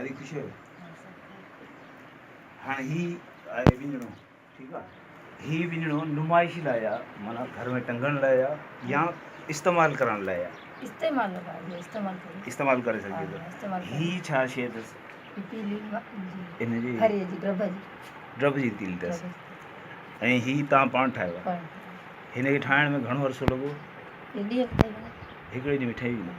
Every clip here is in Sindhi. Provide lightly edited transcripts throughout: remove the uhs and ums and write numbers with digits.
ادي خوش آهيو؟ هاڻي هي آهي وڃڻو ٺيڪ آ هي وڃڻو نمائش لاء آ معنيٰ گهر ۾ ٽنگڻ لاء آ يا استعمال ڪرڻ لاء آ؟ استعمال لاء آ استعمال ڪري استعمال ڪري سگهجي ٿو استعمال هي ڇا شيء اٿس؟ هي تيلي ان جي هري جي ڊرب جي ڊرب جي تيلي اٿس ۽ هي تان پاڻ ٺاهيو آ؟ هن کي ٺاهڻ ۾ گهڻو عرصو لڳو؟ هي ڏينهن ٺهي ويندو هڪڙي ڏينهن ۾ ٺهي ويندو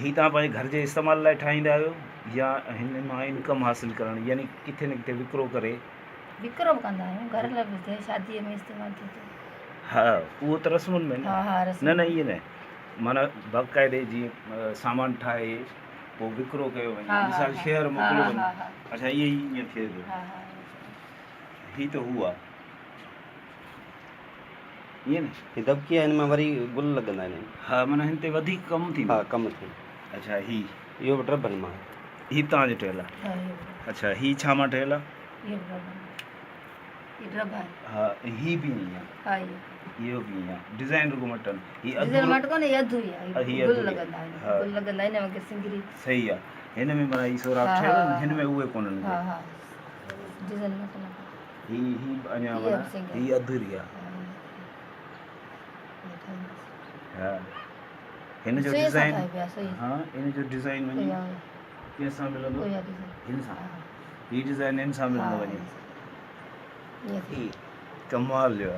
هي توهان پنهنجي گهر جي استعمال لاء ٺاهيندا آهيو يا هن مان انڪم حاصل ڪرڻ يعني ڪٿي نه ڪٿي وڪرو ڪري؟ وڪرو به ڪندا آهيون گهر لاء به ٿئي شادي ۾ استعمال ٿئي ٿو. ها اهو ته رسمن ۾ نه نه نه ائين نه معنيٰ باقاعدي جيئن سامان ٺاهي پوء وڪرو ڪيو وڃي مثال شهر موڪليو وڃي اڇا ائين ئي ائين ٿئي ٿو هي ته هو آهي. ائين نه؟ هي دٻڪي آهي هن مان وري گل لڳندا آهن. ها معنيٰ هن تي وڌيڪ ڪم ٿيندو. ها ڪم ٿيندو. اڇا هي. اهو به ڊربن مان آهي. هي به توهان جو ٺهيل آهي. ها اهو به. اڇا هي ڇا مان ٺهيل آهي؟ اهو به ڊربن مان. هي ڊرب آهي. ها هي به ائين آهي. ها اهو. اهو به ائين آهي. ڊزائين رڳو مٽن. هي اڌ ڊزائين مٽ ڪونهي هي اڌ ئي آهي. هي گل لڳندا آهن. گل لڳندا آهن هن ۾ سنگري. صحيح آهي. هن ۾ معنيٰ هي سوراخ ٺهيل آهن هن ۾ اهي ڪونهن. ها ها ڊزائين مٽ نه. هي هي اڃا معنيٰ هي اڌوري آ. ها هن جو ڊزائين ها هن جو ڊزائين وڃي ڪنهن سان ملندو هن سان هي ڊزائين هن سان ملندو وڃي هي ڪمال جو آ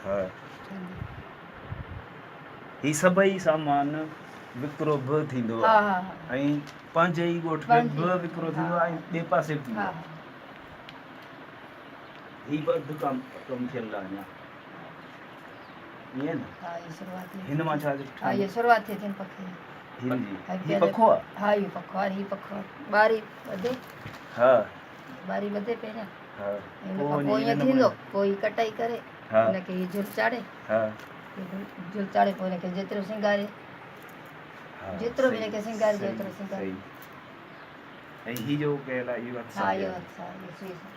ها هي سڀئي سامان وڪرو به ٿيندو آ ۽ پنهنجي ئي ڳوٺ ۾ به وڪرو ٿيندو آ ۽ ٻئي پاسي به ٿيندو آ هي به اڌ ڪم ڪم ٿيل آ اڃا ائين نه ها هي شروعات هن مان ڇا ها هي شروعات ٿئي ٿي پکي هن جي هي پکو آ ها هي پکو آ هي پکو آ ٻاري ٻڌي ها ٻاري ٻڌي پهريان ها پوء ائين ٿيندو پوء هي ڪٽائي ڪري ها هن کي هي جھل چاڙهي ها جھل چاڙهي پوء هن کي جيترو سينگاري جيترو به هن کي سينگارجي اوترو سينگارجي. ۽ هي جو ڪيل آهي اهو هٿ سان ها اهو هٿ سان اهو سوئي سان.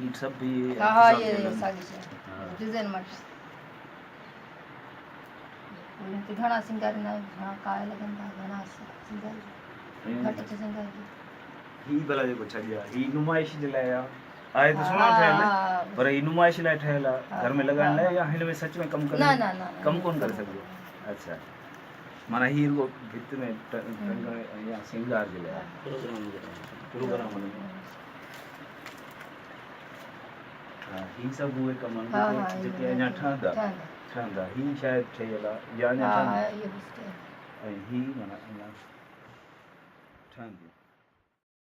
هي سڀ به ها ها اهي ساڳي شيء ڊزائين مٽ هن تي گهڻا سينگاريندا آهيون گهڻا ڪايا لڳندا گهڻا سينگارجي گهٽ ٿو سينگارجي. هي ڀلا جيڪو ڇڄ آهي هي نمائش جي لاء آهي آهي ته سهڻو ٺهيل پر هي نمائش لاء ٺهيل آهي گهر ۾ لڳائڻ لاء يا هن ۾ سچ ۾ ڪم ڪري نه نه نه ڪم ڪونه ڪري سگهبو اڇا معنيٰ هي رڳو ڀت ۾ ٽنگڻ يا سينگار جي لاء آهي. پروگرام ۾ ها هي سڀ اهي ڪم آهن جيڪي اڃا ٺهندا ٺهندا هي شايد ٺهيل آهي يا اڃا ٺهندو ۽ هي معنيٰ اڃا ٺهنديون.